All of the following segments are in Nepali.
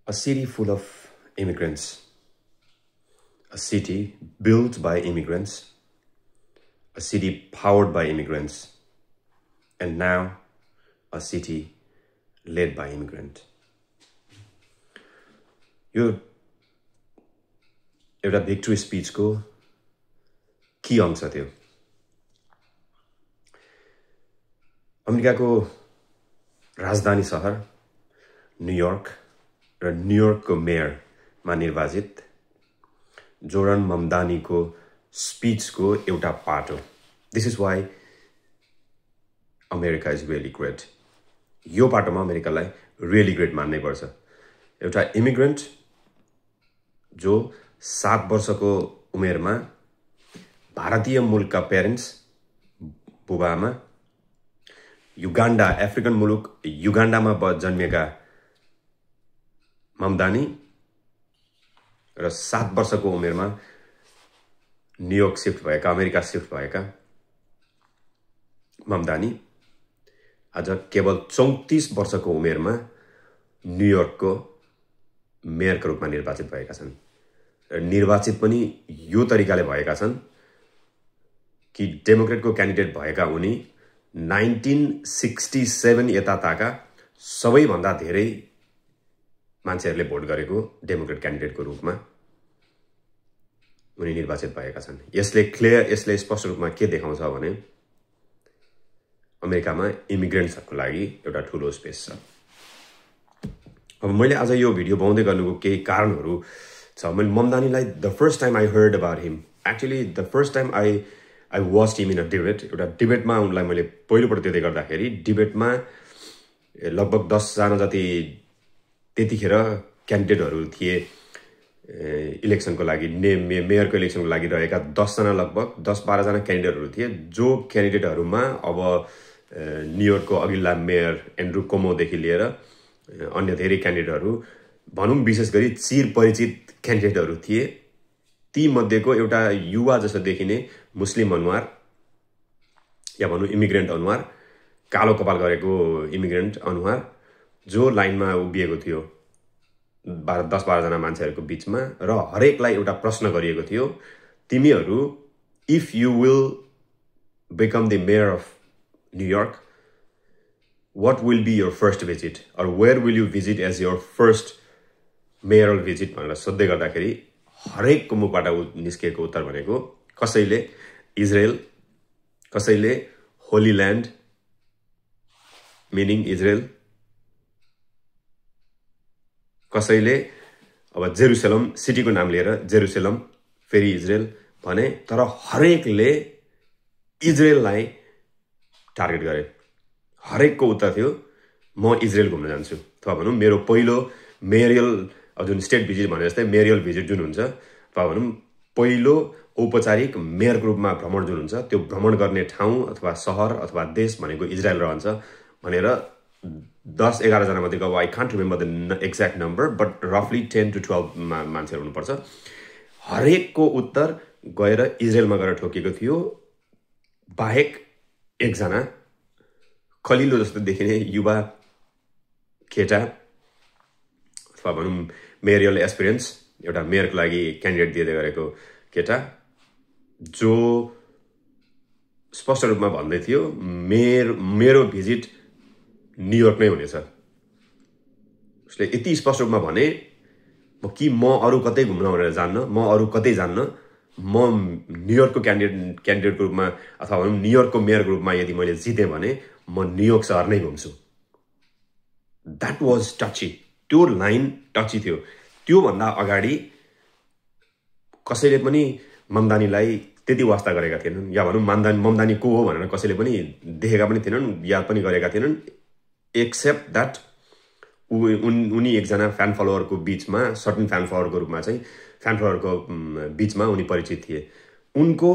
A city full of immigrants, a city built by immigrants, a city powered by immigrants, and now a city led by immigrant. यो एउटा भिक्ट्री स्पीचको की अंश थियो। अमेरिकाको राजधानी शहर न्यूयॉर्क र न्यूयॉर्कको मेयरमा निर्वाचित जोर्डन ममदानीको स्पीचको एउटा पार्ट हो। This is why America is really great. यो पाटोमा अमेरिकालाई रियली ग्रेट मान्नै पर्छ। एउटा इमिग्रेन्ट जो 7 वर्षको उमेरमा भारतीय मूलका पेरेन्ट्स बुबाआमा युगान्डा अफ्रिकन मुलुक युगान्डामा जन्मेका ममदानी र 7 वर्षको उमेरमा न्यूयॉर्क शिफ्ट भएका अमेरिका शिफ्ट भएका ममदानी आज केवल 34 वर्षको उमेरमा न्यूयॉर्कको मेयरको रूपमा निर्वाचित भएका छन्। र निर्वाचित पनि यो तरिकाले भएका छन् कि डेमोक्रेटको क्यान्डिडेट भएका उनी 1967 यताताका सबैभन्दा धेरै मान्छेहरूले भोट गरेको डेमोक्रेट क्यान्डिडेटको रूपमा उनी निर्वाचित भएका छन्। यसले स्पष्ट रूपमा के देखाउँछ भने अमेरिकामा इमिग्रेन्ट्सहरूको लागि एउटा ठूलो स्पेस छ। अब मैले आज यो भिडियो बनाउँदै गर्नुको केही कारणहरू छ। मैले ममदानीलाई the first time I heard about him, actually the first time I watched him in a debate. एउटा डिबेटमा उनलाई मैले पहिलोपल्ट देख्दै गर्दाखेरि डिबेटमा लगभग 10 जना जति त्यतिखेर क्यान्डिडेटहरू थिए इलेक्सनको लागि, मेयरको इलेक्सनको लागि रहेका 10 जना लगभग 10-12 जना क्यान्डिडेटहरू थिए। जो क्यान्डिडेटहरूमा अब न्यूयॉर्कको अघिल्ला मेयर एन्ड्रू कोमोदेखि लिएर अन्य धेरै क्यान्डिडेटहरू भनौँ विशेष गरी चिर परिचित क्यान्डिडेटहरू थिए। ती मध्येको एउटा युवा जस्तो देखिने मुस्लिम अनुहार या भनौँ इमिग्रेन्ट अनुहार, कालो कपाल गरेको इमिग्रेन्ट अनुहार जो लाइनमा उभिएको थियो 10-12 जना मान्छेहरूको बीचमा र हरेकलाई एउटा प्रश्न गरिएको थियो, तिमीहरू if you will become the mayor of New York, what will be your first visit or where will you visit as your first mayoral visit भनेर सोध्दै गर्दाखेरि हरेकको मुखबाट निस्केको उत्तर भनेको कसैले इजरायल, कसैले होली ल्यान्ड मिनिङ इजरायल, कसैले अब जेरुसलम सिटीको नाम लिएर जेरुसलम फेरि इजरायल भने, तर हरेकले इजरायललाई टार्गेट गरे। हरेकको उत्तर थियो म इजरायल घुम्न जान्छु, अथवा भनौँ मेरो पहिलो मेयरियल जुन स्टेट भिजिट भने जस्तै मेयरियल भिजिट जुन हुन्छ अथवा भनौँ पहिलो औपचारिक मेयरको रूपमा भ्रमण जुन हुन्छ त्यो भ्रमण गर्ने ठाउँ अथवा सहर अथवा देश भनेको इजरायल रहन्छ भनेर 10-11 जना मध्येको अब I can't remember the exact number but रफली 10 to 12 मान्छेहरू हुनुपर्छ। हरेकको उत्तर गएर इजरायलमा गएर ठोकिएको थियो, बाहेक एकजना खलिलो जस्तो देखिने युवा केटा अथवा भनौँ मेयरियल एस्पिरेन्स एउटा मेयरको लागि क्यान्डिडेट दिँदै गरेको केटा जो स्पष्ट रूपमा भन्दै थियो मेरो भिजिट न्यूयॉर्क नै हुनेछ। उसले यति स्पष्ट रूपमा भने कि म अरू कतै घुम्न भनेर जान्न, म अरू कतै जान्न, म न्यूयॉर्कको क्यान्डिडेटको रूपमा अथवा भनौँ न्यूयॉर्कको मेयरको रूपमा यदि मैले जितेँ भने म न्यूयॉर्क शहर नै घुम्छु। That was टची। त्यो लाइन टची थियो। त्योभन्दा अगाडि कसैले पनि ममदानीलाई त्यति वास्ता गरेका थिएनन्, या भनौँ ममदानी को हो भनेर कसैले पनि देखेका पनि थिएनन्, याद पनि गरेका थिएनन्, एक्सेप्ट द्याट उनी एकजना फ्यान फलोवरको बीचमा, सर्टन फ्यान फलोवरको रूपमा चाहिँ फ्यान फलोवरको बीचमा उनी परिचित थिए। उनको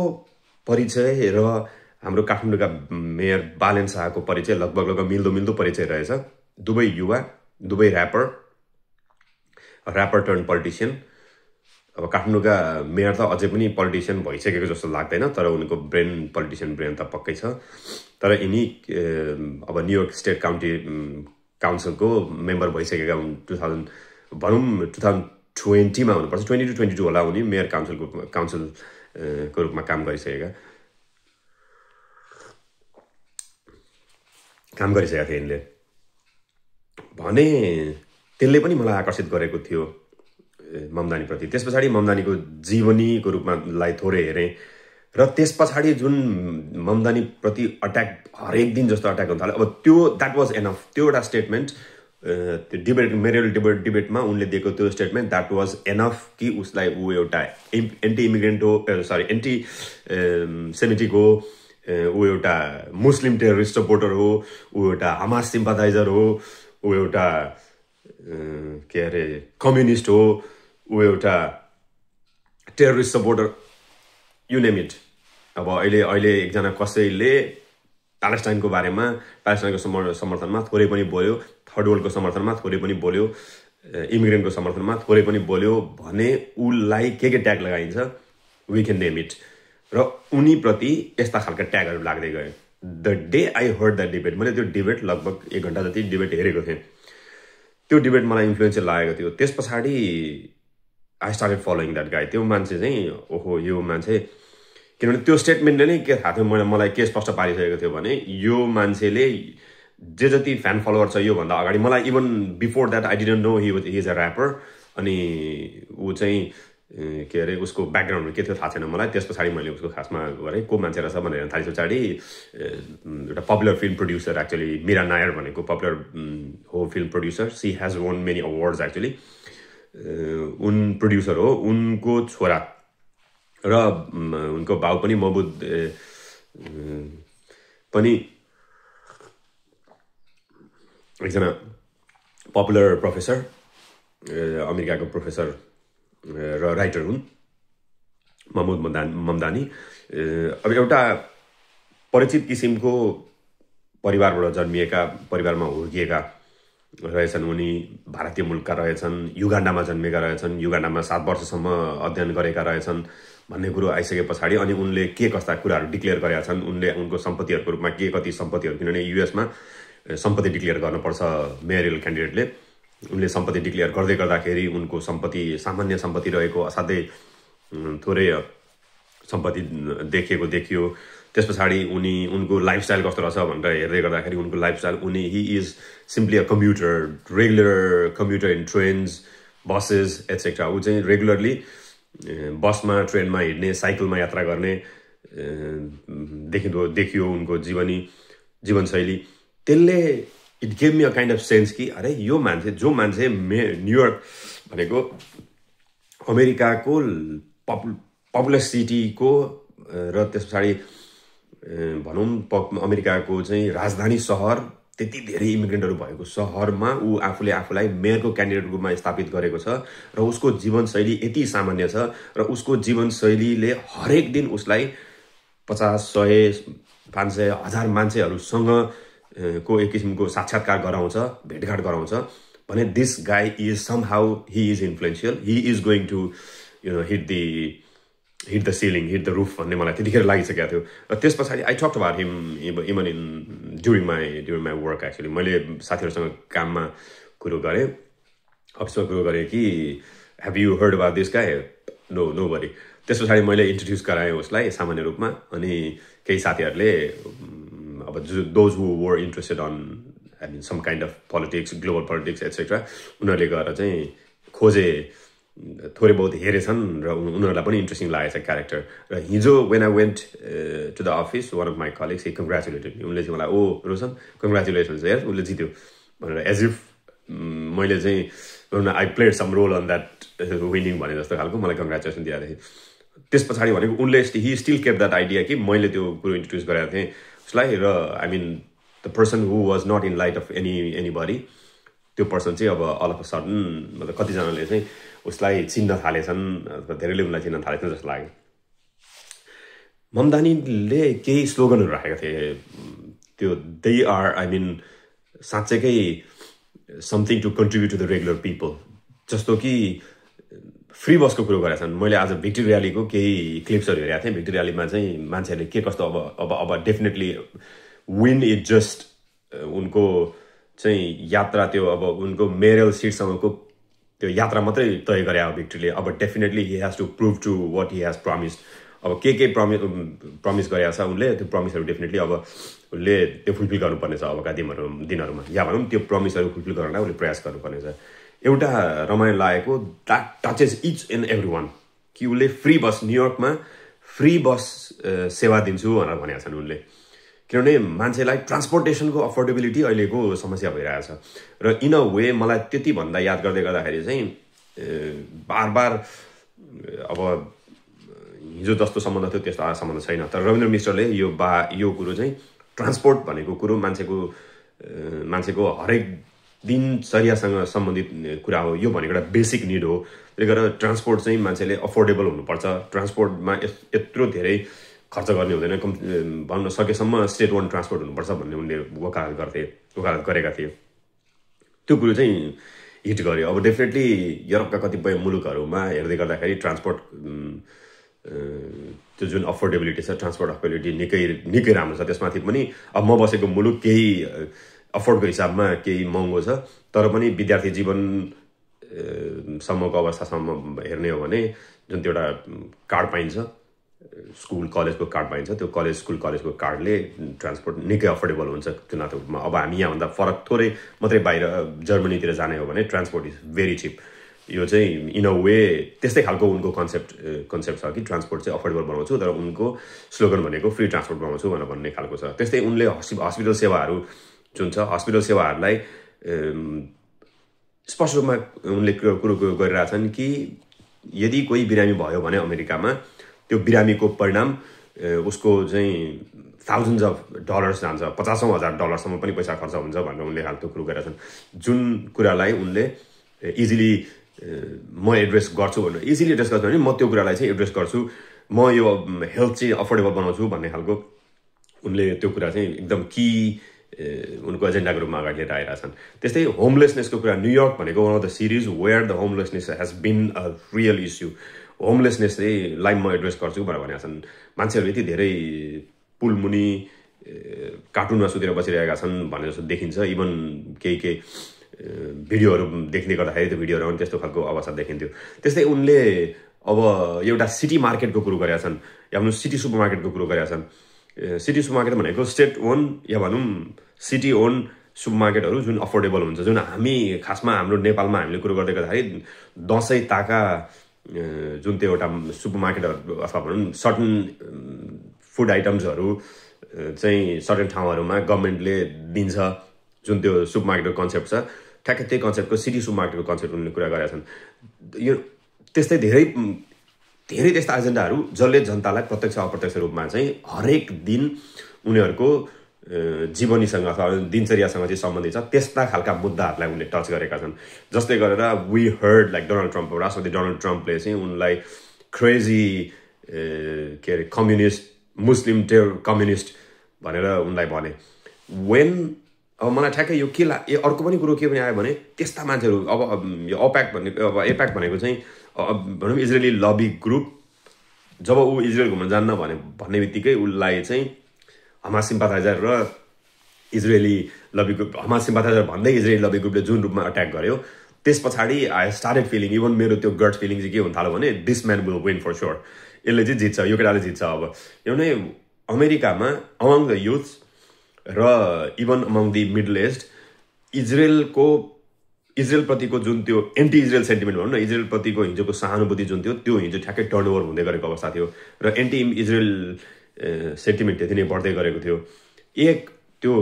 परिचय र हाम्रो काठमाडौँका मेयर बालेन शाहको परिचय लगभग मिल्दो परिचय रहेछ। दुवै युवा, दुवै ऱ्यापर टर्न पोलिटिसियन। अब काठमाडौँका मेयर त अझै पनि पोलिटिसियन भइसकेको जस्तो लाग्दैन, तर उनको पोलिटिसियन ब्रेन त पक्कै छ। तर यिनी अब न्यूयॉर्क स्टेट काउन्सिलको मेम्बर भइसकेका हुन् भनौँ 2020 मा हुनुपर्छ, 20 to 22 होला उनी मेयर काउन्सिलको रूपमा काम गरिसकेका थिए यिनले भने त्यसले पनि मलाई आकर्षित गरेको थियो ममदानीप्रति। त्यस पछाडि ममदानीको जीवनीको रूपमा लाई थोरै हेरेँ र त्यस पछाडि जुन ममदानीप्रति अट्याक हरेक दिन जस्तो अट्याक हुन थाल्यो, अब त्यो द्याट वाज एनफ। त्यो एउटा स्टेटमेन्ट त्यो मेरियल डिबेटमा उनले दिएको त्यो स्टेटमेन्ट द्याट वाज एनफ कि उसलाई ऊ एउटा एन्टी इमिग्रेन्ट हो, एन्टी सेमेटिक हो, ऊ एउटा मुस्लिम टेरोरिस्ट सपोर्टर हो, ऊ एउटा हमास सिम्पाथाइजर हो, ऊ एउटा के अरे कम्युनिस्ट हो, ऊ एउटा terrorist supporter, you name it. अब अहिले एकजना कसैले प्यालेस्टाइनको बारेमा, प्यालेस्टाइनको समर्थनमा थोरै पनि बोल्यो, थर्ड वर्ल्डको समर्थनमा थोरै पनि बोल्यो, इमिग्रेन्टको समर्थनमा थोरै पनि बोल्यो भने उसलाई के ट्याग लगाइन्छ, वी क्यान नेम इट। र उनीप्रति यस्ता खालका ट्यागहरू लाग्दै गयो। The day I heard that debate, मैले त्यो डिबेट लगभग 1 घन्टा जति डिबेट हेरेको थिएँ। त्यो डिबेट मलाई इन्फ्लुएन्सियल लागेको थियो। त्यस पछाडि आई स्टार्टेड फलोइङ द्याट गाई। त्यो मान्छे चाहिँ ओहो यो मान्छे, किनभने त्यो स्टेटमेन्टले नै के थाहा थियो मलाई के स्पष्ट पारिसकेको थियो भने यो मान्छेले जे जति फ्यान फलोवर छ योभन्दा अगाडि, मलाई even before that I didn't no he is a rapper. अनि ऊ चाहिँ के अरे उसको ब्याकग्राउन्डहरू के थियो थाहा छैन मलाई। त्यस पछाडि मैले उसको खासमा गरेँ को मान्छे रहेछ भनेर थाले पछाडि एउटा popular film producer, actually Mira Nair भनेको पपुलर हो film producer. She has won many awards actually. उन प्रड्युसर हो, उनको छोरा र उनको बाउ पनि महबुद पनि एकजना पपुलर प्रोफेसर, अमेरिकाको प्रोफेसर र राइटर हुन्, महमुद ममदानी। अब एउटा परिचित किसिमको परिवारमा हुर्किएका रहेछन् उनी। भारतीय मुलुकका रहेछन्, युगान्डामा जन्मेका रहेछन्, युगान्डामा 7 वर्षसम्म अध्ययन गरेका रहेछन् भन्ने कुरो आइसके पछाडि अनि उनले के कस्ता कुराहरू डिक्लेयर गरेका छन्, उनको सम्पत्तिहरूको रूपमा के कति सम्पत्तिहरू, किनभने युएसमा सम्पत्ति डिक्लेयर गर्नुपर्छ मेयरियल क्यान्डिडेटले। उनले सम्पत्ति डिक्लेयर गर्दै गर्दाखेरि उनको सम्पत्ति सामान्य सम्पत्ति रहेको, असाध्यै थोरै सम्पत्ति देखियो। त्यस पछाडि उनको लाइफस्टाइल कस्तो रहेछ भनेर हेर्दै गर्दाखेरि उनको lifestyle, he is simply a commuter, regular commuter in trains, बसेस एट्सेट्रा। ऊ चाहिँ रेगुलरली बसमा, ट्रेनमा हिँड्ने, साइकलमा यात्रा गर्ने देखियो उनको जीवनशैली। त्यसले it gave me a kind of sense कि अरे यो मान्छे न्युयोर्क भनेको अमेरिकाको पपुलर सिटीको र त्यस पछाडि भनौँ अमेरिकाको चाहिँ राजधानी सहर, त्यति धेरै इमिग्रेन्टहरू भएको सहरमा ऊ आफूलाई मेयरको क्यान्डिडेटको रूपमा स्थापित गरेको छ र उसको जीवनशैली यति सामान्य छ र उसको जीवनशैलीले हरेक दिन उसलाई 50, 100, 500, 1000 मान्छेहरूसँग को एक किसिमको साक्षात्कार गराउँछ, भेटघाट गराउँछ भने this guy is somehow he is influential, he is going to hit the ceiling, hit the roof भन्ने मलाई त्यतिखेर लागिसकेको थियो। र त्यस पछाडि I talked about him even in during my work. Actually मैले साथीहरूसँग काममा कुरो गरेँ, अफिसमा कुरो गरेँ कि have you heard about this guy? Nobody. त्यस पछाडि मैले इन्ट्रोड्युस गराएँ उसलाई सामान्य रूपमा। अनि केही साथीहरूले अब those who were interested on some kind of politics, global politics etcetera, उनीहरूले गएर चाहिँ खोजे, थोरै बहुत हेरेछन् र उनीहरूलाई पनि इन्ट्रेस्टिङ लागेछ क्यारेक्टर। र हिजो when I went to the office, one of my colleagues he congratulated me. उनले चाहिँ मलाई रोशन कङ्ग्रेचुलेसन्स यार, उसले जित्यो भनेर, एज इफ मैले चाहिँ I played some role on that winning भने जस्तो खालको मलाई कङ्ग्रेचुलेसन दिएको थिएँ। त्यस पछाडि भनेको उनले he still kept that idea कि मैले त्यो कुरो इन्ट्रोड्युस गरेको थिएँ उसलाई। र I mean the person who was not in light of anybody, त्यो पर्सन चाहिँ अब अल अफ अ सडन मतलब कतिजनाले चाहिँ उसलाई चिन्न थालेछन्, धेरैले उनलाई चिन्न थालेछन् जस्तो लाग्यो। ममदानीले केही स्लोगनहरू राखेका थिए, त्यो दे आर आई मिन साँच्चैकै something to contribute to the regular people. जस्तो कि फ्री बसको कुरो गरेका छन्। मैले आज भिक्ट्री र्यालीको केही क्लिप्सहरू हेरेको थिएँ। भिक्ट्री र्यालीमा चाहिँ मान्छेहरूले के कस्तो अब डेफिनेटली विन इज जस्ट उनको चाहिँ यात्रा, त्यो अब उनको मेयरल सिटसम्मको त्यो यात्रा मात्रै तय गरे हो भिक्ट्रीले अब definitely he has to prove to what he has promised अब के प्रमिस गरेको छ उनले त्यो प्रमिसहरू डेफिनेटली अब उसले त्यो फुलफिल गर्नुपर्ने छ अबका दिनहरूमा या भनौँ त्यो प्रमिसहरू फुलफिल गर्नलाई उसले प्रयास गर्नुपर्ने छ एउटा रमाइलो लागेको that touches each and every one कि उसले फ्री बस न्युयोर्कमा फ्री बस सेवा दिन्छु भनेर भनेका छन् उनले किनभने मान्छेलाई ट्रान्सपोर्टेसनको अफोर्डेबिलिटी अहिलेको समस्या भइरहेछ र इन अ वे मलाई त्यति भन्दा याद गर्दै गर्दाखेरि चाहिँ बार बार अब हिजो जस्तो सम्बन्ध थियो त्यस्तो आज सम्बन्ध छैन तर रविन्द्र मिश्रले यो कुरो चाहिँ ट्रान्सपोर्ट भनेको कुरो मान्छेको हरेक दिनचर्यासँग सम्बन्धित कुरा हो यो भनेको एउटा बेसिक निड हो त्यसले गर्दा ट्रान्सपोर्ट चाहिँ मान्छेले अफोर्डेबल हुनुपर्छ ट्रान्सपोर्टमा यत्रो धेरै खर्च गर्ने हुँदैन भन्न सकेसम्म स्टेट वन ट्रान्सपोर्ट हुनुपर्छ भन्ने उनले वकालत गरेका थिए त्यो कुरो चाहिँ हिट गर्यो अब डेफिनेटली युरोपका कतिपय मुलुकहरूमा हेर्दै गर्दाखेरि ट्रान्सपोर्ट त्यो जुन अफोर्डेबिलिटी छ ट्रान्सपोर्ट अफोर्डेबिलिटी निकै राम्रो छ त्यसमाथि पनि अब म बसेको मुलुक केही अफोर्डको हिसाबमा केही महँगो छ तर पनि विद्यार्थी जीवन सम्मको अवस्थासम्म हेर्ने हो भने जुन त्यो एउटा कार्ड पाइन्छ स्कुल कलेजको कार्ड पाइन्छ त्यो स्कुल कलेजको कार्डले ट्रान्सपोर्ट निकै अफोर्डेबल हुन्छ तुलनात्मक रूपमा अब हामी यहाँभन्दा फरक थोरै मात्रै बाहिर जर्मनीतिर जाने हो भने ट्रान्सपोर्ट इज भेरी चिप यो चाहिँ इन अ वे त्यस्तै खालको उनको कन्सेप्ट छ कि ट्रान्सपोर्ट चाहिँ अफोर्डेबल बनाउँछु तर उनको स्लोगन भनेको फ्री ट्रान्सपोर्ट बनाउँछु भनेर भन्ने खालको छ त्यस्तै उनले हस्पिटल सेवाहरू जुन छ हस्पिटल सेवाहरूलाई स्पष्ट रूपमा उनले कुरो गरिरहेछन् कि यदि कोही बिरामी भयो भने अमेरिकामा त्यो बिरामीको परिणाम उसको चाहिँ $thousands जान्छ $50,000 पनि पैसा खर्च हुन्छ भनेर उनले हाल त्यो कुरो गरेका छन् जुन कुरालाई उनले इजिली म एड्रेस गर्छु भनेर इजिली एड्रेस गर्छु भने म त्यो कुरालाई चाहिँ एड्रेस गर्छु म यो हेल्थ चाहिँ अफोर्डेबल बनाउँछु भन्ने खालको उनले त्यो कुरा चाहिँ एकदम कि उनको एजेन्डाको रूपमा अगाडि लिएर आइरहेछन् त्यस्तै होमलेसनेसको कुरा न्युयोर्क भनेको one of the cities where the homelessness has been a real issue homelessness चाहिँ लाइम म एड्रेस गर्छु भनेर भनेका छन् मान्छेहरू यति धेरै पुलमुनि कार्टुनमा सुतेर बसिरहेका छन् भन्ने जस्तो देखिन्छ इभन केही भिडियोहरू देख्ने गर्दाखेरि त्यो भिडियोहरू पनि त्यस्तो खालको अवस्था देखिन्थ्यो त्यस्तै उनले अब एउटा सिटी मार्केटको कुरो गरेका छन् या भनौँ सिटी सुपर मार्केटको कुरो गरेका छन् सिटी सुपर मार्केट भनेको स्टेट ओन या भनौँ सिटी ओन सुपर मार्केटहरू जुन अफोर्डेबल हुन्छ जुन हामी खासमा हाम्रो नेपालमा हामीले कुरो गर्दै गर्दाखेरि दसैँ ताका जुन त्यो एउटा सुपर मार्केटहरू अथवा भनौँ सर्टन फुड आइटम्सहरू चाहिँ सर्टन ठाउँहरूमा गभर्मेन्टले दिन्छ जुन त्यो सुपर मार्केटको कन्सेप्ट छ ठ्याक्कै त्यही कन्सेप्टको सिटी सुपर मार्केटको कन्सेप्ट उनले कुरा गरेका छन् यो त्यस्तै धेरै त्यस्ता एजेन्डाहरू जसले जनतालाई प्रत्यक्ष अप्रत्यक्ष रूपमा चाहिँ हरेक दिन उनीहरूको जीवनीसँग अथवा दिनचर्यासँग चाहिँ सम्बन्धित छ त्यस्ता खालका मुद्दाहरूलाई उनले टच गरेका छन् जसले गरेर we heard like Donald Trump राष्ट्रपति डोनाल्ड ट्रम्पले चाहिँ उनलाई क्रेजी के अरे कम्युनिस्ट मुस्लिम कम्युनिस्ट भनेर उनलाई भने अब मलाई ठ्याक्कै यो के अर्को पनि कुरो के पनि आयो भने त्यस्ता मान्छेहरू अब यो एप्याक भनेको चाहिँ भनौँ इजरायली लबी ग्रुप जब ऊ इजरायल घुम्न जान्न भन्ने बित्तिकै उसलाई चाहिँ हमास सिम्पाथाइजर र इजरायली लबी ग्रुप हमास सिम्पाथाइजर भन्दै इजरायली लबी ग्रुपले जुन रूपमा अट्याक गर्यो त्यस पछाडि आई स्टार्टेड फिलिङ इभन मेरो त्यो गट फिलिङ चाहिँ के हुन थाल्यो भने this man will win for sure यसले चाहिँ जित्छ यो केटाले जित्छ अब किनभने अमेरिकामा अमङ द युथ र even among the middle aged इजरायलप्रतिको जुन त्यो एन्टी इजरायल सेन्टिमेन्ट भनौँ न इजरायलप्रतिको हिजोको सहानुभूति जुन थियो त्यो हिजो ठ्याक्कै टर्नओभर हुँदै गरेको अवस्था थियो र एन्टी इजरायल सेन्टिमेन्ट त्यति नै बढ्दै गरेको थियो एक त्यो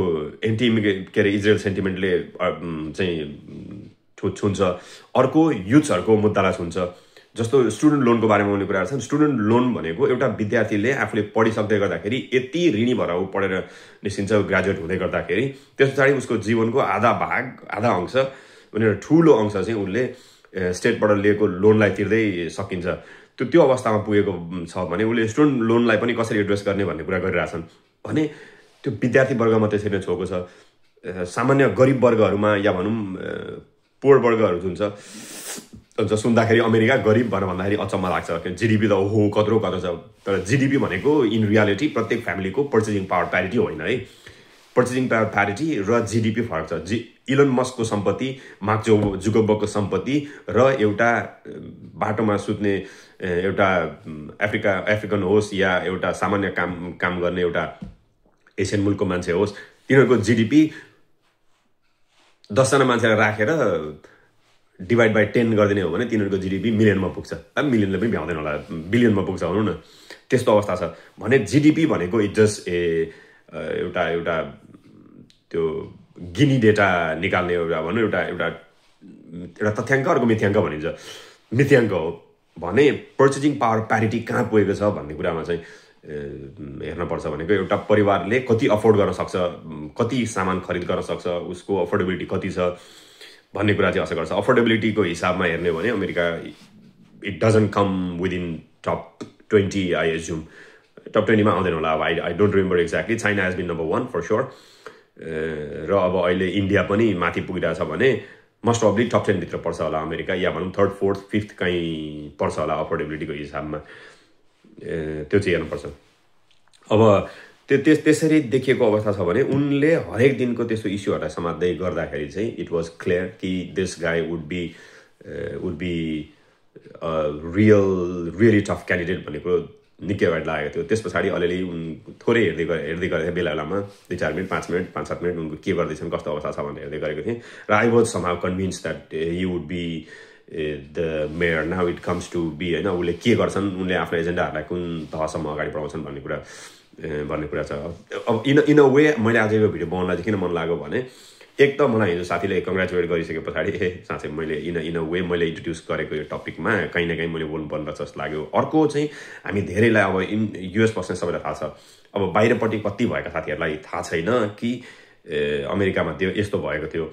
एन्टी के अरे इजरायल सेन्टिमेन्टले चाहिँ छुन्छ अर्को युथ्सहरूको मुद्दालाई छुन्छ जस्तो स्टुडेन्ट लोनको बारेमा उनीहरू कुरा गर्छन् स्टुडेन्ट लोन भनेको एउटा विद्यार्थीले आफूले पढिसक्दै गर्दाखेरि यति ऋणी भएर ऊ पढेर निस्किन्छ ग्रेजुएट हुँदै गर्दाखेरि त्यस पछाडि उसको जीवनको आधा अंश उनीहरू ठुलो अंश चाहिँ उसले स्टेटबाट लिएको लोनलाई तिर्दै सकिन्छ त्यो अवस्थामा पुगेको छ भने उसले स्टुडेन्ट लोनलाई पनि कसरी एड्रेस गर्ने भन्ने कुरा गरिरहेछन् भने त्यो विद्यार्थी वर्गमा त्यसरी नै छोएको छ सामान्य गरिब वर्गहरूमा या भनौँ पोर वर्गहरू जुन छ सुन्दाखेरि अमेरिका गरिब भन्दाखेरि अचम्म लाग्छ जिडिपी त ओहो कत्रो छ तर जिडिपी भनेको इन रियालिटी प्रत्येक फ्यामिलीको पर्चेसिङ पावर प्यारिटी होइन है पर्चेसिङ पावर प्यारिटी र जीडीपी फरक छ। इलन मस्कको सम्पत्ति, मार्क जुकरबर्गको सम्पत्ति र एउटा बाटोमा सुत्ने एउटा अफ्रिकन होस् या एउटा सामान्य काम गर्ने एउटा एसियन मुलुकको मान्छे होस्, तिनीहरूको जीडीपी 10 जना मान्छेलाई राखेर डिभाइड बाई 10 गरिदिने हो भने तिनीहरूको जीडीपी मिलियनमा पुग्छ। मिलियनले पनि भ्याउँदैन होला, बिलियनमा पुग्छ भनौँ न, त्यस्तो अवस्था छ भने जीडीपी भनेको इट जस्ट एउटा त्यो गिनी डेटा निकाल्ने एउटा भनौँ एउटा तथ्याङ्क, अर्को मिथ्याङ्क भनिन्छ। मिथ्याङ्क हो भने पर्चेसिङ पावर प्यारिटी कहाँ पुगेको छ भन्ने कुरामा चाहिँ हेर्नुपर्छ। भनेको एउटा परिवारले कति अफोर्ड गर्न सक्छ, कति सामान खरिद गर्न सक्छ, उसको अफोर्डेबिलिटी कति छ भन्ने कुरा चाहिँ असर गर्छ। अफोर्डेबिलिटीको हिसाबमा हेर्ने हो भने America it doesn't come within top 20 I assume. Top 20 मा आउँदैन होला, अब I don't remember exactly. China has been number 1 for sure, र अब अहिले इन्डिया पनि माथि पुगिरहेछ भने मोस्ट प्रोबब्ली टप 10 भित्र पर्छ होला अमेरिका, या भनौँ 3rd 4th 5th कहीँ पर्छ होला अफोर्डेबिलिटीको हिसाबमा। त्यो चाहिँ हेर्नुपर्छ। अब त्यसरी देखिएको अवस्था छ भने उनले हरेक दिनको त्यस्तो इस्युहरूलाई समात्दै गर्दाखेरि चाहिँ इट वाज क्लियर कि this guy would be really tough candidate भन्ने कुरो निकै अगाडि लागेको थियो। त्यस पछाडि अलिअलि थोरै हेर्दै गरेको बेला बेलामा 2-4 मिनट 5 मिनट 5-7 मिनट उनको के गर्दैछन्, कस्तो अवस्था छ भनेर हेर्दै गरेको थिएँ र I was somehow convince that he would be the mayor now it comes to be, होइन, उसले के गर्छन्, उनले आफ्नो एजेन्डाहरूलाई कुन तहसम्म अगाडि बढाउँछन् भन्ने कुरा छ। अब इन अ वे मैले आज यो भिडियो बनाउनलाई चाहिँ किन मन लाग्यो भने एक त मलाई हिजो साथीले कङ्ग्रेचुलेट गरिसके पछाडि साँच्चै मैले इन अ वे मैले इन्ट्रोड्युस गरेको यो टपिकमा कहीँ न कहीँ मैले बोल्नुपर्ने रहेछ जस्तो लाग्यो। अर्को चाहिँ हामी धेरैलाई अब युएस बस्ने सबैलाई थाहा छ, अब बाहिरपट्टि कति भएका साथीहरूलाई थाहा छैन कि अमेरिकामा त्यो यस्तो भएको थियो।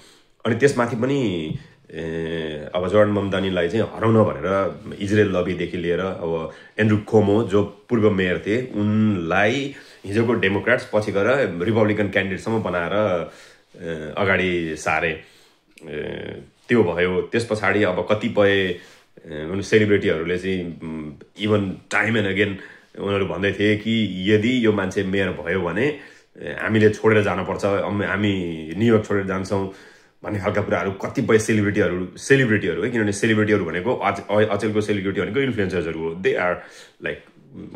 अनि त्यसमाथि पनि अब जोर्डन मम्दानीलाई चाहिँ हराउन भनेर इजरायल लबीदेखि लिएर अब एन्ड्रु कोमो जो पूर्व मेयर थिए उनलाई हिजोको डेमोक्रेट्स पछि गएर रिपब्लिकन क्यान्डिडेटसम्म बनाएर अगाडि सारे, त्यो भयो। त्यस पछाडि अब कतिपय सेलिब्रिटीहरूले चाहिँ इभन टाइम एन्ड अगेन उनीहरू भन्दै थिए कि यदि यो मान्छे मेयर भयो भने हामीले छोडेर जानुपर्छ, हामी न्युयोर्क छोडेर जान्छौँ भन्ने खालका कुराहरू कतिपय सेलिब्रिटीहरू है, किनभने सेलिब्रिटीहरू भनेको अचेलको सेलिब्रिटी भनेको इन्फ्लुएन्सर्सहरू हो। दे आर लाइक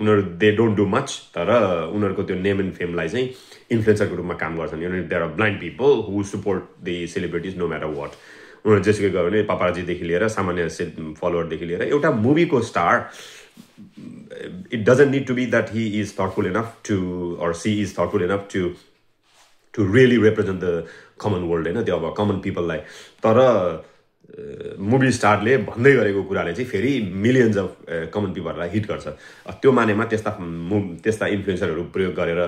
उनीहरू दे डोन्ट डु मच, तर उनीहरूको त्यो नेम एन्ड फेमलाई चाहिँ इन्फ्लुएन्सरको रूपमा काम गर्छन्। They are blind people who support the celebrities no matter what. उनीहरू जेसुकै गयो भने पापाराजीदेखि लिएर सामान्य फलोवरदेखि लिएर एउटा मुभीको star, it doesn't need to be that he is thoughtful enough to or she is thoughtful enough to really represent the common world, होइन, त्यो अब कमन पिपललाई। तर मुभी स्टारले भन्दै गरेको कुराले चाहिँ फेरि मिलियन्स अफ कमन पिपललाई हिट गर्छ। त्यो मानेमा त्यस्ता इन्फ्लुएन्सरहरू प्रयोग गरेर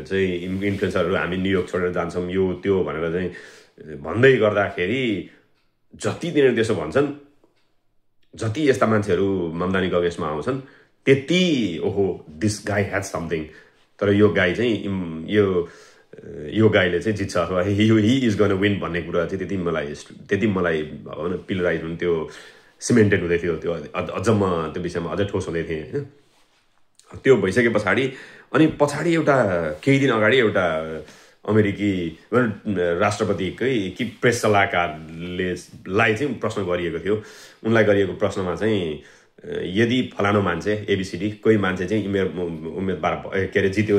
चाहिँ इन्फ्लुएन्सरहरू हामी न्युयोर्क छोडेर जान्छौँ यो त्यो भनेर चाहिँ भन्दै गर्दाखेरि जति तिनीहरू त्यसो भन्छन्, जति यस्ता मान्छेहरू मम्दानीको अगेन्स्टमा आउँछन्, त्यति ओहो दिस गाई ह्याज समथिङ। तर यो गाई चाहिँ यो गाईले चाहिँ जित्छ अथवा ही इज गन विन भन्ने कुरा चाहिँ त्यति मलाई पिलराइज हुन्थ्यो, सिमेन्टेड हुँदै थियो। त्यो अझ म त्यो विषयमा अझै ठोस हुँदै थिएँ, होइन। त्यो भइसके पछाडि अनि एउटा केही दिन अगाडि एउटा अमेरिकी राष्ट्रपतिकै कि प्रेस सल्लाहकारलाई चाहिँ प्रश्न गरिएको थियो। उनलाई गरिएको प्रश्नमा चाहिँ यदि फलानु मान्छे एबिसिडी कोही मान्छे चाहिँ उम्मेदवार के अरे जित्यो,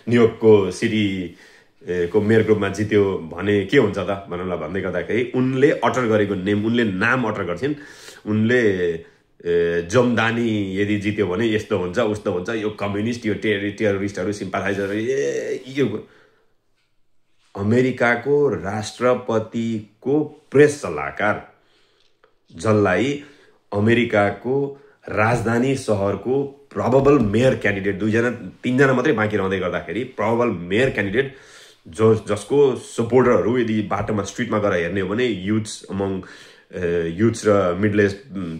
न्युयोर्कको सिटीको मेयर ग्रुपमा जित्यो भने के हुन्छ त भनेर भन्दै गर्दाखेरि उनले अटर गरेको उनले नाम अटर गर्छिन्। उनले जमदानी यदि जित्यो भने यस्तो हुन्छ उस्तो हुन्छ, यो कम्युनिस्ट, यो टेररिस्टहरू, सिम्पाथाइजरहरू, यो अमेरिकाको राष्ट्रपतिको प्रेस सल्लाहकार जसलाई अमेरिकाको राजधानी सहरको प्रोबेबल मेयर क्यान्डिडेट 2-3जना मात्रै बाँकी रहँदै गर्दाखेरि प्रोबेबल मेयर क्यान्डिडेट जसको सपोर्टरहरू यदि बाटोमा स्ट्रिटमा गएर हेर्ने हो भने युथ्स र मिडल एज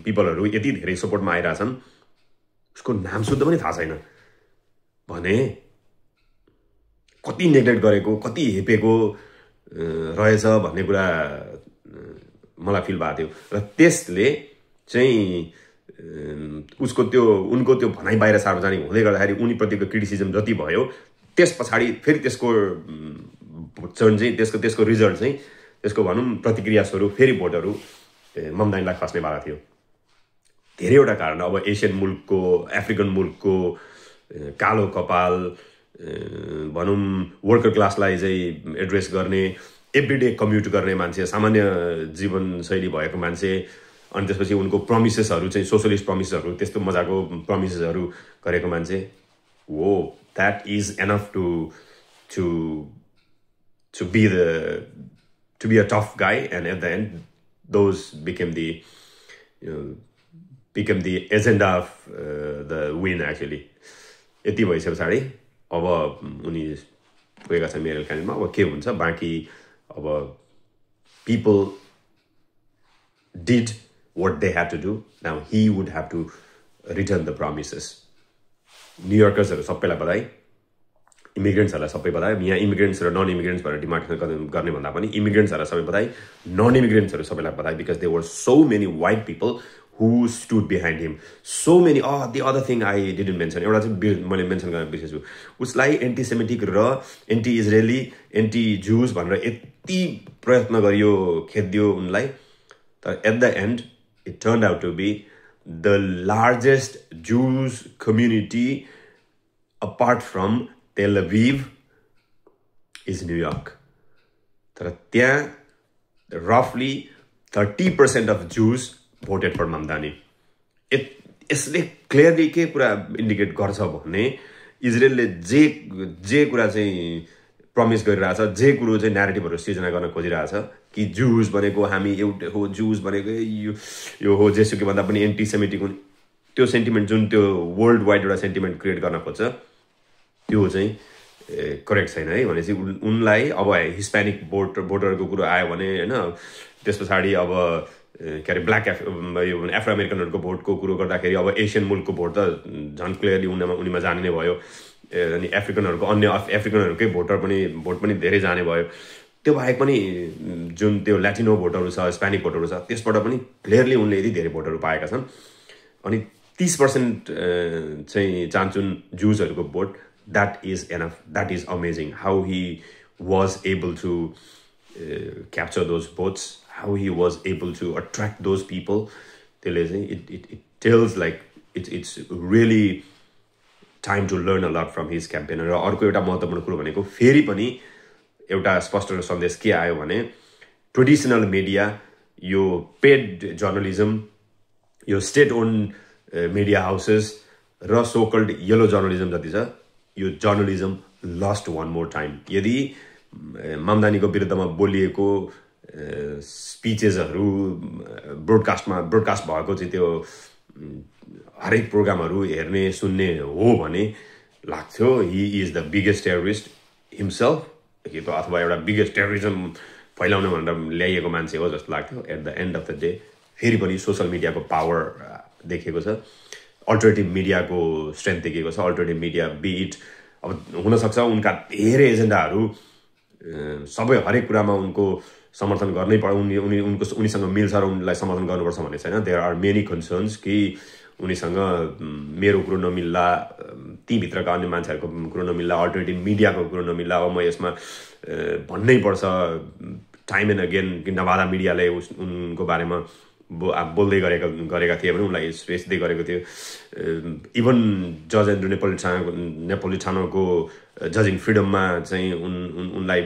पिपलहरू यति धेरै सपोर्टमा आइरहेछन्, उसको नाम शुद्ध पनि थाहा छैन भने कति नेग्लेक्ट गरेको, कति हेपेको रहेछ भन्ने कुरा मलाई फिल भएको थियो। र त्यसले चाहिँ उनको त्यो भनाइ बाहिर सार्वजनिक हुँदै गर्दाखेरि उनीप्रतिको क्रिटिसिजम जति भयो त्यस पछाडि फेरि त्यसको चाहिँ त्यसको रिजल्ट चाहिँ त्यसको भनौँ प्रतिक्रिया स्वरूप फेरि भोटहरू ममतानीलाई खस्नेवाला थियो। धेरैवटा कारण, अब एसियन मुल्कको, अफ्रिकन मुल्कको कालो कपाल भनौँ, वर्कर क्लासलाई चाहिँ एड्रेस गर्ने, एभ्रिडे कम्युट गर्ने मान्छे, सामान्य जीवनशैली भएको मान्छे, अनि त्यसपछि उनको प्रमिसेसहरू चाहिँ सोसलिस्ट प्रमिसेसहरू, त्यस्तो मजाको प्रमिसेसहरू गरेको मान्छे, हो that is enough to be a tough guy, and at the end those became the agenda of the win actually. यति भइसके पछाडि अब उनी गएका छन् मेरल क्यान्डिडेटमा। अब के हुन्छ बाँकी, अब people did what they had to do. Now he would have to return the promises. न्युयोर्कर्सहरू सबैलाई बधाई, इमिग्रेन्ट्सहरूलाई सबै बधाई। यहाँ इमिग्रेन्ट्स र नन इमिग्रेन्ट्स भनेर डिमार्केसन गर्ने भन्दा पनि इमिग्रेन्ट्सहरूलाई सबै बधाई, नन इमिग्रेन्ट्सहरू सबैलाई बधाई, because they were so many white people who stood behind him. So many. The other thing I didn't mention, एउटा चाहिँ मैले मेन्सन गर्न बिर्सेछु, उसलाई एन्टिसेमेटिक र एन्टी इजरायली, एन्टी जुज भनेर यति प्रयत्न गरियो, खेदियो उनलाई, तर at the end it turned out to be the largest Jews community apart from Tel Aviv is New York. तर त्यहाँ रफली 30% of Jews voted for Mamdani. यसले क्लियरली के कुरा इन्डिकेट गर्छ भने इजरायलले जे कुरा चाहिँ प्रमिस गरिरहेछ, जे कुरो चाहिँ न्यारेटिभहरू सिर्जना गर्न खोजिरहेछ कि जुज भनेको हामी एउटै हो, जुज भनेको यो हो, जेसुकै भन्दा पनि एन्टिसेमेटिक हुने, त्यो सेन्टिमेन्ट जुन त्यो वर्ल्ड वाइड एउटा सेन्टिमेन्ट क्रिएट गर्न खोज्छ, त्यो चाहिँ करेक्ट छैन है। भनेपछि उनलाई अब हिस्प्यानिक भोटरको कुरो आयो भने होइन, त्यस पछाडि अब के अरे ब्ल्याक एफ्रो अमेरिकनहरूको भोटको कुरो गर्दाखेरि अब एसियन मुल्कको भोट त झन् क्लियरली उनीमा जाने नै भयो, अनि अफ्रिकनहरूको अन्य अफ्रिकनहरूकै भोट पनि धेरै जाने भयो। त्यो बाहेक पनि जुन त्यो ल्याटिनो भोटहरू छ, स्पेनिक भोटहरू छ, त्यसबाट पनि क्लियरली उनले यति धेरै भोटहरू पाएका छन्। अनि 30% चाहिँ चाहन्छन् जुजहरूको vote, that is enough, that is amazing how he was able to capture those votes, how he was able to attract those people. It tells like it's really time to learn a lot from his campaign. र अर्को एउटा महत्त्वपूर्ण कुरो भनेको फेरि पनि एउटा स्पष्ट सन्देश के आयो भने ट्रेडिसनल मिडिया, यो पेड जर्नलिजम, यो स्टेट ओन मिडिया हाउसेस र सोकल्ड येलो जर्नलिजम जति छ, यो journalism lost one more time. यदि ममदानीको विरुद्धमा बोलिएको स्पिचेसहरू ब्रोडकास्ट भएको चाहिँ त्यो हरेक प्रोग्रामहरू हेर्ने सुन्ने हो भने लाग्थ्यो he is the biggest terrorist himself, अथवा एउटा बिगेस्ट टेरोरिजम फैलाउन भनेर ल्याइएको मान्छे हो जस्तो लाग्थ्यो। At the end of the day फेरि पनि सोसल मिडियाको पावर देखिएको छ, अल्टरनेटिभ मिडियाको स्ट्रेन्थ देखिएको छ। अल्टरनेटिभ मिडिया बिट अब हुनसक्छ उनका धेरै एजेन्डाहरू सबै हरेक कुरामा उनको समर्थन गर्नै उनीसँग मिल्छ र उनलाई समर्थन गर्नुपर्छ भन्ने छैन। देयर आर मेनी कन्सर्न्स कि उनीसँग मेरो कुरो नमिल्ला, ती भित्रका अन्य मान्छेहरूको कुरो नमिल्ला, अल्टरनेटिभ मिडियाको कुरो नमिल्ला, अब म यसमा भन्नै पर्छ टाइम एन्ड अगेन कि नवादा मिडियाले उनको बारेमा बोल्दै गरेका थिए भने उनलाई स्पेस दिँदै गरेको थियो। इभन जज एन्ड्रु नेपोलिटानोको जजिङ फ्रिडममा चाहिँ उनलाई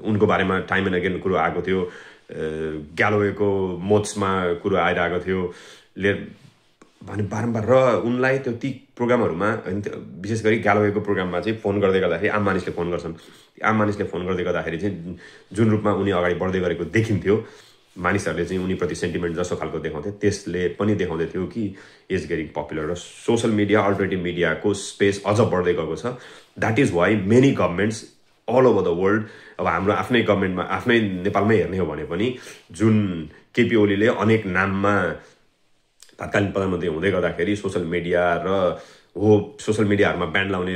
उनको बारेमा टाइम एन्ड अगेन कुरो आएको थियो। ग्यालोवेको मोट्समा कुरो आइरहेको थियो भने बारम्बार, र उनलाई त्यो ती प्रोग्रामहरूमा विशेष गरी ग्यालोवेको प्रोग्राममा चाहिँ फोन गर्दै गर्दाखेरि आम मानिसले फोन गर्छन्, आम मानिसले फोन गर्दै गर्दाखेरि चाहिँ जुन रूपमा उनी अगाडि बढ्दै गरेको देखिन्थ्यो, मानिसहरूले चाहिँ उनीप्रति सेन्टिमेन्ट जस्तो खालको देखाउँथे, त्यसले पनि देखाउँदै थियो कि इज गेटिङ पपुलर। र सोसल मिडिया, अल्टरनेटिभ मिडियाको स्पेस अझ बढ्दै गएको छ। That is why many governments all over the world, अब हाम्रो आफ्नै गभर्मेन्टमा, आफ्नै नेपालमै हेर्ने हो भने पनि जुन केपी ओलीले अनेक नाममा तत्कालीन प्रधानमन्त्री हुँदै गर्दाखेरि सोसल मिडिया र सोसल मिडियाहरूमा ब्यान्ड लाउने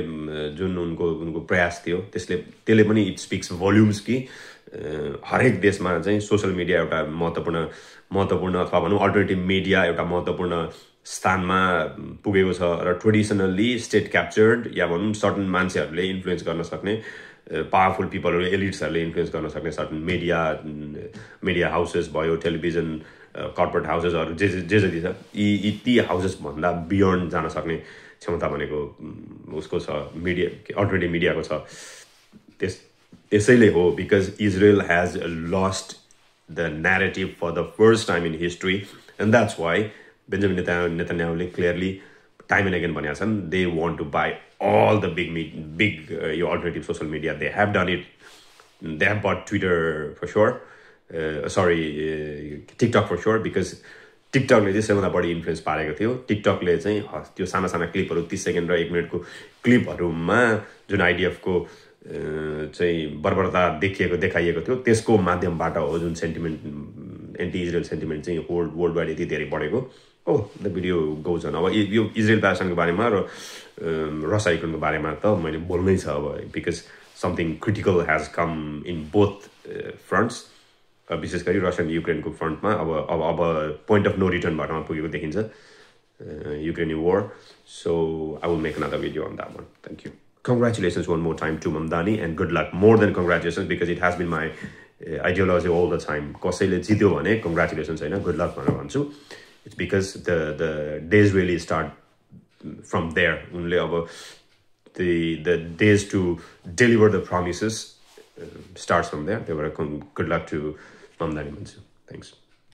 जुन उनको प्रयास थियो, त्यसले पनि इट स्पिक्स भोल्युम्स कि हरेक देशमा चाहिँ सोसल मिडिया एउटा महत्त्वपूर्ण अथवा भनौँ अल्टरनेटिभ मिडिया एउटा महत्त्वपूर्ण स्थानमा पुगेको छ र ट्रेडिसनल्ली स्टेट क्याप्चर्ड या भनौँ सर्टन मान्छेहरूले इन्फ्लुएन्स गर्न सक्ने पावरफुल पिपलहरू एलिट्सहरूले इन्फ्लुएन्स गर्न सक्ने सर्टन मिडिया हाउसेस भयो टेलिभिजन कर्पोरेट हाउसेसहरू जे जति छ यी ती हाउसेसभन्दा बियोन्ड जान सक्ने क्षमता भनेको उसको छ मिडिया अल्टरनेटिभ मिडियाको छ त्यसैले हो because Israel has lost the narrative for the first time in history and that's why Benjamin नेतन्याहुले क्लियरली टाइम एन्ड अगेन भनेका छन् they want to buy all the big your alternative social media. They have done it. They have bought Twitter for sure. TikTok for sure because TikTok ले चाहिँ सबैभन्दा बढी इन्फ्लुएन्स पारेको थियो. TikTok ले चाहिँ त्यो साना साना क्लिपहरू 30 सेकेन्ड र 1 मिनटको क्लिपहरूमा जुन IDF को चाहिँ बर्बरता देखाइएको थियो त्यसको माध्यमबाट हो जुन सेन्टिमेन्ट एन्टी इजरायल सेन्टिमेन्ट चाहिँ वर्ल्ड वाइड यति धेरै बढेको. The video goes on. अब यो इजरायल प्यालेस्टाइनको बारेमा र रसिया युक्रेनको बारेमा त मैले बोल्नै छ अब because something critical has come in both fronts. विशेष गरी रसियन युक्रेनको फ्रन्टमा अब पोइन्ट अफ नो रिटर्न भरमा पुगेको देखिन्छ युक्रेनी war. So I will make another video on that one. Thank you. Congratulations one more time to Mamdani and good luck. More than congratulations because it has been my ideology all the time. कसैले जित्यो भने congratulations हैन good luck भनेर भन्छु. It's because the days really start from there. Only about the days to deliver the promises starts from there. They were good luck to Mamdani Mansu. Thanks.